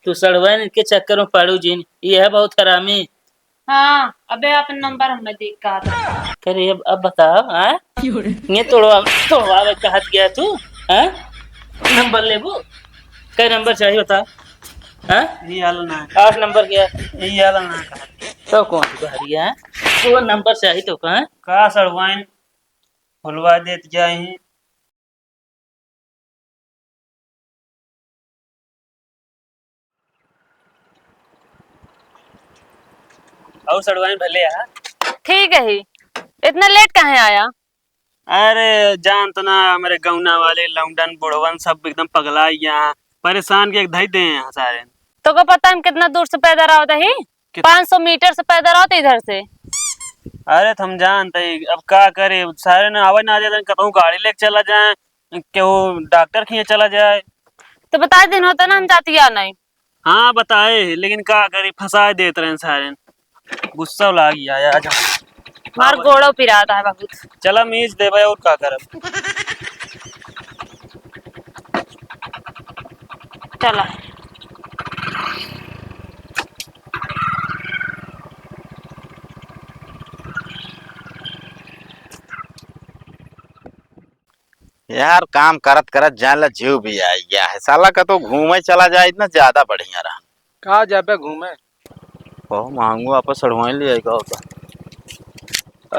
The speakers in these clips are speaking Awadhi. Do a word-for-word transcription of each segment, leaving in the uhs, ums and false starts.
तू सड़ुआइन इनके चक्कर में पड़ू जिन, ये है बहुत हरामी। हाँ, अबे अपन नंबर हमें दे का। करे अब, अब बताओ, हाँ? ये तोड़वा, तोड़वावे कहत गया तू, हाँ? नंबर लेबू? कै नंबर चाहिए बताओ, हाँ? ये वाला ना। आठ नंबर क्या? ये वाला ना। तो कौन सी बहरी है? तो नंबर चाहिए तो कहाँ? का सड़वाइन खुलवा देत जाही। और सड़वाइन भले है। ठीक है ही। इतना लेट काहे आया? अरे जान तो ना, हमारे गौना वाले लौंडन बुढ़वन सब एकदम पगला गया हैं। परेशान के धई दे हैं सारे। तो को पता हम कितना दूर से पैदल आवत ही? कित- पाँच सौ मीटर से पैदल आवत इधर से। अरे तो हम जानते ही, अब का करे, सारे ना आवे ना जाते, कतहूँ गाड़ी लेके चला जाए, केहू डॉक्टर खिया चला जाए। तो बता दिन होता ना, हम जाती या नहीं। हाँ बताए, लेकिन का करी, फंसा देत रहे सारे। गुस्सा लाग गया यार आज। हमार गोड़ो पिरात है बहुत। चला मीज देबे और का करब। चला। यार काम करत करत जान ला जीव भी आ गया है। साला का तो घूमे चला जाए ना ज्यादा बढ़िया रहा। का जाबे घूमे? ओ मांगू आपस सड़वाइन ले आएगा होता।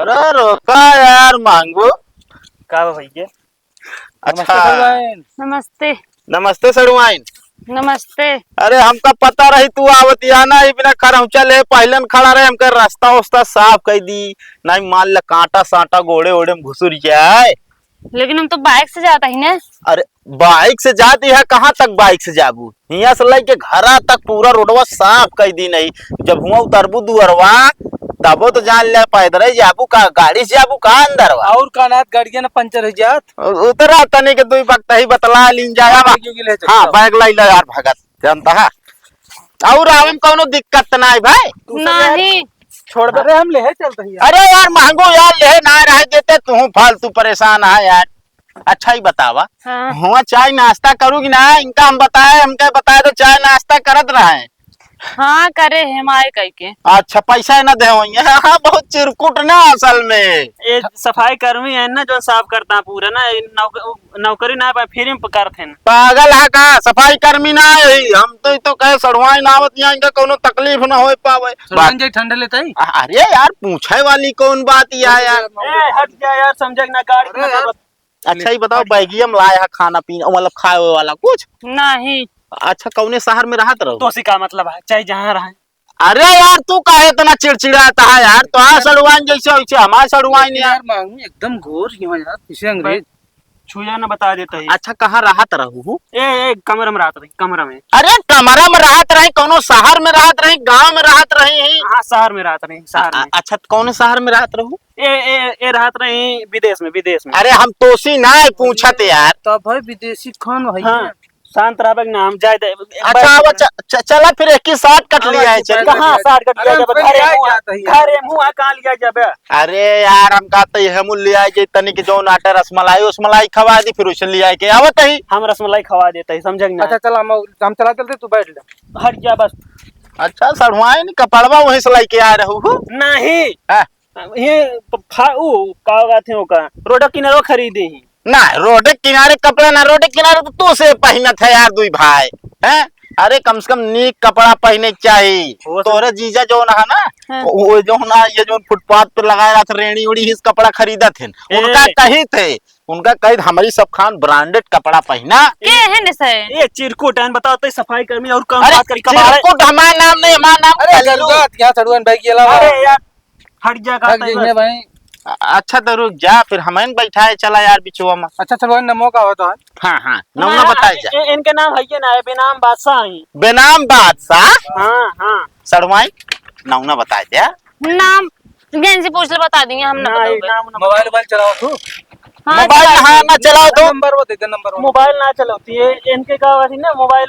अरे रोका यार मांगू। का बा भैया? अच्छा। नमस्ते सड़वाइन। नमस्ते। नमस्ते सड़वाइन। नमस्ते। अरे हमका पता रही तू आवत या ना, ई बिना खरौचा ले पहलन खड़ा रहे, हमका रास्ता उस्ता साफ कर दी, नहीं मान ले कांटा सांटा गोड़े ओड़े में घुसुर जाए। लेकिन हम तो बाइक से जाता ही ना। अरे बाइक से जाती है, कहाँ तक बाइक से जाबू? हियाँ से लेके घरा तक पूरा रोडवा साफ कर दी नहीं। जब हुआ उतरबू दुअरवा, तबो तो जान ले पैदल ही जाबू का, गाड़ी से जाबू का अंदरवा? और का नाथ गाड़िया ना पंचर हो जात। उ-, उतरा तनी के दुई वक्त ही बतला लीन जाया बा। क्यों गिले हाँ, चलता? बैग लाई ला यार भगत, जानता है। और आवे में कौनो दिक्कत तो ना है भाई? तू सब यार नहीं। छोड़ दे रे, हम ले है चलते ही यार। अरे यार महंगो यार, ले ना रह देते तू, फालतू परेशान है यार। अच्छा ही बतावा, हाँ। हुआ चाय नाश्ता करूगी ना? इनका हम बताए, हमके बताए तो चाय नाश्ता करत रहे। हाँ, करे है माए कह के। अच्छा, पैसा ना दे वही। हाँ, बहुत चिरकुट ना असल में। ये सफाई कर्मी है ना जो साफ करता है पूरा ना, ये नौक-, नौकरी ना पाए, फ्री में करत हैं। पागल है का? सफाई कर्मी ना है, हम तो, तो कहे सड़वाइन आवत यहाँ, इनका कोनो तकलीफ ना होए पावे। सड़वाइन जाई ठंडा लेता ही। अ-, अरे यार, पूछे वाली कौन बात या यार? ए, हट जा यार, समझे कि ना, गाड़ी अरे ना यार। अच्छा, ये बताओ, बैगिया में लाया है खाना पीना, मतलब खाए हुए वाला कुछ? नहीं। अच्छा, कौने शहर में रहत रहो? तो से का मतलब है, चाहे जहाँ रहे। अरे यार, तू काहे इतना चिड़चिड़ाता है यार? तो हाँ, सड़ुआइन जैसे वैसे हमारे सड़ुआइन यार। यार, मांगू एकदम गोर ही हो यार, पीछे अंग्रेज। छुया न बता देता ही। अच्छा, कहाँ रहत रहू हु? ए, ए, कमरा में रहत रही, कमरा में। अरे, कमरा में रहत रही, कौनो शहर में रहत रही, गांव में रहत रही ही? हाँ, शहर में रहत रही, शहर अ-, में। अच्छा, तो कौने शहर में रहत रहू? ए, ए, ए, रहत रही विदेश में, विदेश में। अरे, हम तोसी ना पूछत यार। तब भाई विदेशी खान भाई हाँ। शांत रहबे के ना, हम जाए दे, अच्छा, बैठ आवा, के च-, च-, चला फिर एक ही shortcut आवा, लिया है, चल। कहाँ shortcut अरे, लिया हम जाबे? फिर घरे लिया मुँह, जाता ही है। घरे मुँह कहाँ लिया जाबे? अरे यार, हम कहते हैं, हम ले आए जे तनी के जौन आटा रसमलाई, उसमलाई खवा दी, फिर उसे ले आए के आवत ही। हम रसमलाई खवा देते ही, समझे कि ना? अच्छा, चल, हम, हम चला चलते, तू बैठ ले। हट जा बस। अच्छा, सड़वाइन कपड़वा वहीं से लेके आ रहू हो? नहीं। हाँ। ये प-, फा-, उ, का कहते हैं ओका? रोड किनारो खरीदे ही। ना, रोड किनारे कपड़ा ना, रोड किनारे तो तू से पहिनत है यार, दुई भाई, हैं? अरे, कम से कम नीक कपड़ा पहिने के चाही। वो तो तोरे जीजा जौन है ना, हाँ। वो जौन है, ये जौन फुटपाथ पे लगाए रहत रेड़ी उड़ी, हिस कपड़ा खरीदत हैं। ए। उनका कही थे, उनका कही, "हमारी सब खान branded कपड़ा पहिना।" के है ने से? ये चिरकुट है, बताओ तो, सफाई कर्मी और काम अरे, बात करी, कबाड़े। चिरकुट हमारा नाम नहीं, हमारा नाम अरे, कल्लू। गरुआ, क्या सड़ुआइन बैग ये लावा। अरे यार, हट जा, का हट तय जइहे बस। भाई। अ-, अच्छा तो रुक जा, फिर हमन बैठाए चला यार बिचवा में। अच्छा चलो, नमो का होता है। हाँ, हाँ, नमो हाँ, बताए जा। इ-, इनके नाम है ये ना, है बेनाम बादशाह ही। बेनाम बादशाह? हाँ, हाँ। सड़वाई, नौना बताए दे। नाम, जैन से पूछ ले, बता देंगे हम ना ना, बताओ ये बे। नाम, नाम। मोबाइल, मोबाइल चलाओ तू। हाँ, मोबाइल चलाओ। हाँ, ना चलाओ तो। नंबर वो दे दे, नंबर वो। मोबाइल ना चलाओ, ये इनके का हुआ थी ना, मोबाइल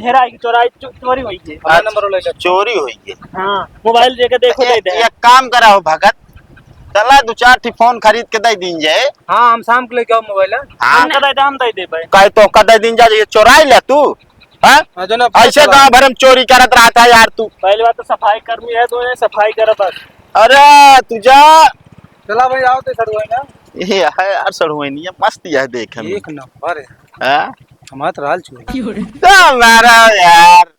हेराई, चोराई, चो-, चोरी हुई है। हाँ, नंबर वो ले ले। चोरी हुई है। हाँ, मोबाइल लेके देखो, ए-, दे दे। एक काम करा हो भगत, चला दो चार ठी फोन खरीद के दे दीन जाए। हाँ, हम शाम को लेके आओ मोबाइल, हाँ? हाँ। हम ना दे दे, हम दे दे भाई। काहे तो का दे दीन जा, ये चोराई ले तू? हाँ? हाँ, जो ना ऐसे चला। गांव भर में चोरी करत रहत है यार तू। पहली बात तो सफाई कर्मी है, तो ये सफाई करे बस। अरे तू जा। चला भाई, आओ तो सड़ुआ ना। ये है यार, सड़ुआ नहीं है, मस्त यह देखे में। एक नंबर है। हाँ? हमारा तो राल चोरी। तो हमारा यार।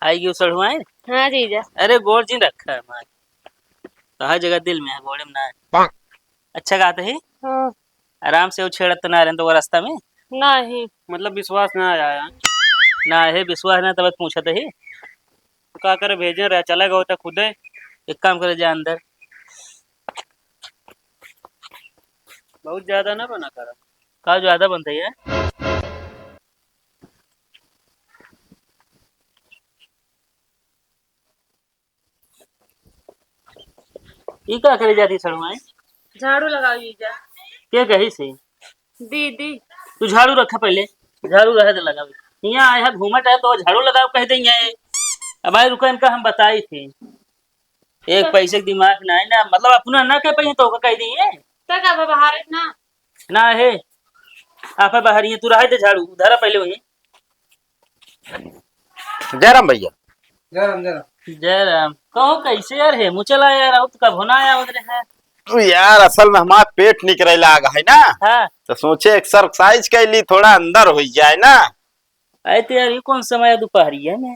आई गयो सड़ुआइन? हाँ जीजा। अरे गोड़ जिन रखा है हमार। तो हर जगह दिल में है, गोड़े में ना है। अच्छा कहते ही? हाँ। आराम से वो छेड़त ना रहन तो वो रास्ता में? नहीं। मतलब विश्वास ना आया है? ना है, विश्वास ना तब पूछत ही। तो का करे, भेजे रहे, चला गया होता खुदे। एक काम करे, जा अंदर। बहुत ज्यादा ना बना करा। का ज्यादा बनता है? ई का करे जाती सड़ुआइन? झाड़ू लगाओ जीजा। के कही से? दीदी। तू झाड़ू रखा पहले, झाड़ू रहे दे लगावे। यहाँ आए है घूमत है तो झाड़ू लगाओ कह देंगे। अब भाई रुको, इनका हम बताई थी। एक पैसे के दिमाग ना है ना, मतलब अपना ना कह पाई तो ओका कह दी है। तो का बाबा हारे ना? ना है, आप बाहर ही हैं, तू रहे दे झाड़ू, धरा पहले वहीं। जय राम भैया। जय राम, जय राम। जय राम। कहो कैसे यार है, मुँह चला यार, अब तो कब होना आया उधर है। तू यार असल में हमार पेट निकरे लाग है ना, हाँ। तो सोचे एक्सरसाइज कर ली, थोड़ा अंदर हो जाए ना। अरे तो यार, ये कौन समय है दोपहरिया में?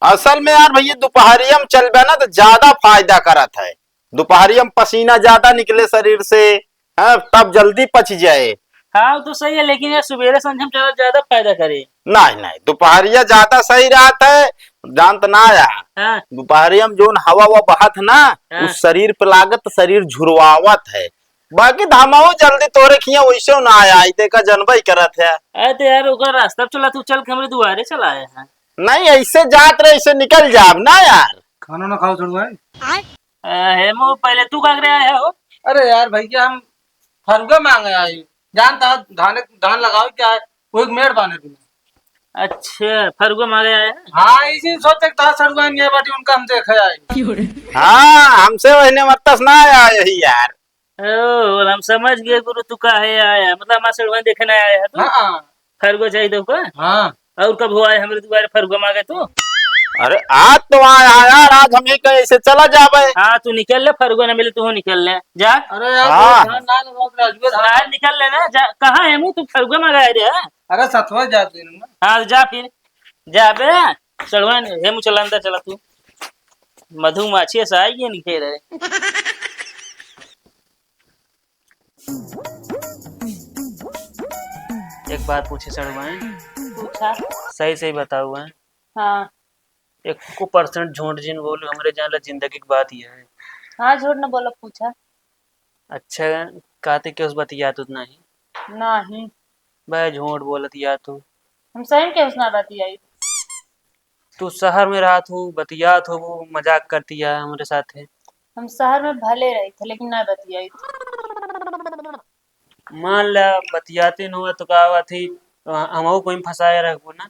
असल में यार भैया, दोपहरिया में चलबे ना तो ज्यादा फायदा करत है। दोपहरिया में पसीना ज्यादा निकले शरीर से, हाँ, तब जल्दी पच जाए। हाँ, वो तो सही है, लेकिन यार, सुबेरे संझा में चला ज्यादा फायदा करे। नहीं, नहीं, दोपहरिया ज्यादा सही रहत है, जानत ना यार। हाँ। दोपहरिया में जोन हवा वा बहत है ना, हाँ। उस शरीर पे लागत, शरीर झुरवावत है। बाकी धामाओ जल्दी तोरे खिया वैसे ना आया, आई तेका जनबा ही करत है। अरे तो यार, ओकर रास्ता पे चला, तू चल के हमरे दुआरे चला आया है। नहीं, ऐसे जात रहे, ऐसे निकल जाब ना यार। खाना ना खाओ छोड़ू भाई। आ, हेमू, पहले तू का करे आया हो? अरे यार भैया, हम फरुआ मांगे आए। जानता है, धान, धान लगाओ क्या है, वो एक मेड़ बाने बिना। अच्छा, फरुआ मांगे आया है? हाँ, इसी सोचे था सड़ुआ नहीं है, बाटी उनका हम देखे आए। हाँ, हमसे वही निमत्तस ना आया यही यार। ओ, हम समझ गए गुरु, तू काहे आया, मतलब हमारे सड़ुआ देखे ना आया है तू? हाँ। फरुआ चाहिए तो का? हाँ। और कब हो आए हमरे दुआरे फरुआ मांगे तू? अरे आज तो आया यार, आज हम ही कहीं से चला जाबे। हाँ, तू निकल ले, फरुआ ना मिले, तू निकल ले, जा। अरे यार, हाँ। धान ना लगाओ, राजू, धान। हाँ, निकल ले ना, जा। कहाँ है मुँह, तू फरुआ मांगे आए रे, हाँ? अरे सतवा जात दिन में। हाँ, जा फिर, जा बे, सड़ुआ ने, हे मुँह चला, अंदर चला तू। मधुमाछी ऐसा आई है, निकल रहे। एक बात पूछे सड़ुआइन? पूछा। सही सही बताऊ है। हाँ। एको परसेंट झूठ जिन बोलू, हमरे जान ला जिंदगी की बात ये है। हाँ, झूठ न बोलो, पूछा। अच्छा, काते के उस बतियात उतना ही? नहीं। बे झूठ बोलत या तू। हम सही में केहू से ना बतियाई। तू शहर में रहत हूँ, बतियात हो, वो मजाक करती है हमरे साथे। हम शहर में भले रही थे, लेकिन ना बतियाई थे। मान ला बतियाते न हुआ तो का बात ही, हमहू कोई फंसाए रखबो ना।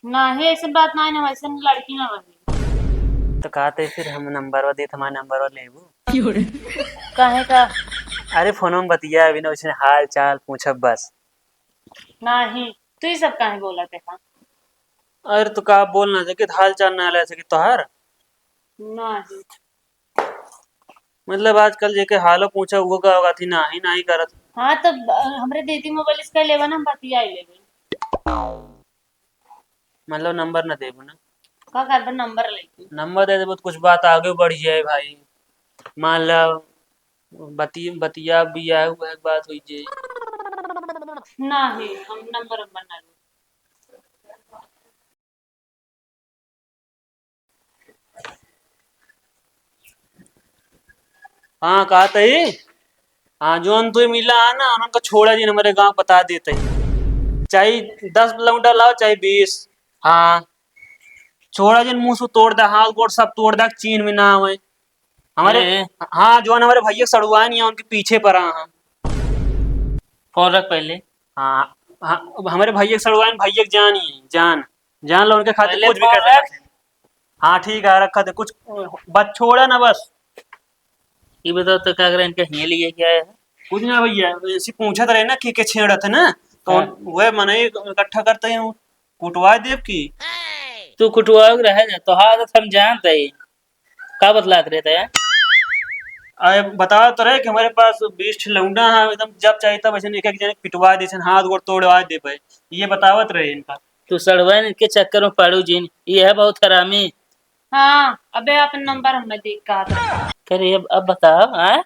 नहीं, ऐसन बात नहीं ना, वैसन लड़की ना बनी। तो कहते फिर हम नंबरवा देत, हमारा नंबरवा लेबू? काहे का? अरे फोन में बतिया अभी ना, वैसे हाल चाल पूछब बस। नहीं, तू ही सब काहे बोलत है? अरे तो का बोल ना सके, हाल चाल ना ले सके तोहार? नहीं। मतलब आजकल जेके हालो पूछा, वो का होगा थी, नाही, नाही करत। हाँ, तो, अ, हमरे दीदी मोबाइल इसका लेवा ना, हम बतिया लेबे। मतलब नंबर ना देबू ना? का करबे नंबर लेके? नंबर दे देबो तो कुछ बात आगे बढ़ जाए भाई। मान लो बती-, बतिया बिया हुआ एक बात हुई जे। नाही, हम नंबर वंबर ना लेबे। हाँ, कहत ही, हाँ, जोन तू मिला है ना, उनका छोड़ा जिन, हमरे गाँव बता देत ही। चाहे दस किलोमीटर लाओ, चाहे बीस। हाँ, छोड़ा जिन, मुँह से तोड़ दे, हाथ गोड़ सब तोड़ दे, चीन में ना आवे। हमरे, ए। हाँ, जोन हमरे भैया सड़ुआइन या उनके पीछे परा है। फोन रख पहले। हाँ, हाँ, अब हमरे भैया के सड़ुआइन, भैया के जान ही है, जान। जान लो, उनके खातिर पहले कुछ भी कर सकते हैं। हाँ, ठीक है, रखा थे। कुछ बस छोड़ा ना, बस। ये बताओ तो का करे, इनका हियाँ लिए क्या है? कुछ ना भैया, ऐसी पूछत रहे ना कि के छेड़त है ना, तो हाँ। वह मनई इकट्ठा करते हैं, कुटवा देब की? तू कुटवाओ के रहे ना, तो हाँ, तो हम जानते हैं। का बतलात रहे थे? अरे बताओ तो रहे कि हमारे पास बीस ठे लौंडा है, एकदम जब चाहिए तब ऐसे एक एक जने के पिटवा दे, ऐसे हाथ गोड़ तोड़वा देबे। ये बतावत रहे इनका। तू सड़वा इनके चक्कर में पड़ू जिन, ये है बहुत हरामी। हाँ, अबे अपन नंबर हमें दे का। करे अब, अब बताओ, हाँ?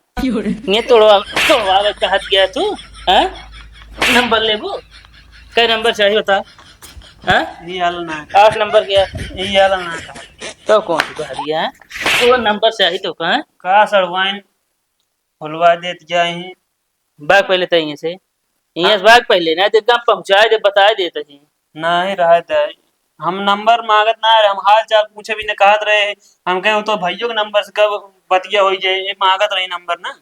ये तोड़वा, तोड़वा कहत गया तू, हाँ? नंबर लेबू? कै नंबर चाहिए बता, हाँ? ये वाला ना। आठ नंबर क्या? ये वाला ना कहा। तो कौन सी गाड़ी है? वो नंबर चाहिए तो कहाँ? का सड़वाइन खुलवा देत जाए हैं। बाग पहले तो यहीं से, यहीं से हाँ। बाग पहले, ना तो एकदम पहुँचाए दे, बताए देते हैं। नहीं रहे दे, हम नंबर मांगत ना रहे, हम हाल चाल पूछे भी न कहत रहे। हम कहे, "वो तो भइयों के नंबर से कब बतिया होई जाए, ये मांगत रही नंबर ना।"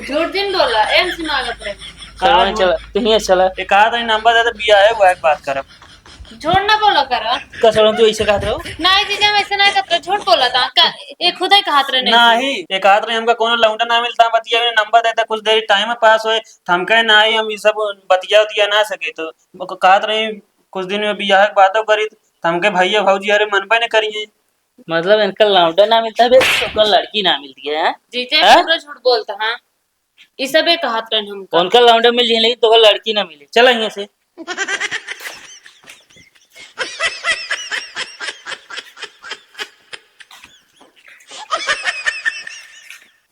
झूठ जिन बोला, एम से मांगत रहे। सड़वाइन चला, तू ही चला। एक कहत रही नंबर दे तो बिया है, वो एक बात करब। झूठ ना बोला करा। का सड़वाइन तू ऐसे कहत रहो? नहीं जीजा, हम ऐसे नहीं कहत रहे, झूठ बोला था। का, ये खुद ही कहत रहे नहीं। नहीं, ये कहत रहे हमका कोनो लौंडा ना मिलता, बतिया में नंबर देता, कुछ देर टाइम पास होए, तो हम कहे नहीं, हम ये सब बतिया उतिया ना सके, तो वो कहत रहे कुछ दिन में बियाह के बातों करी, तो हमके भैया भौजी अरे मनबे न करिए। मतलब इनका लौंडा ना मिलता है, तो का लड़की ना मिलती है, हैं? जीजा हैं? पूरा झूठ बोलता, हाँ। ई सबे कहत रहन हमका। उनका लौंडा मिल जाए, लेकिन तोहका लड़की ना मिले। चला यहाँ से।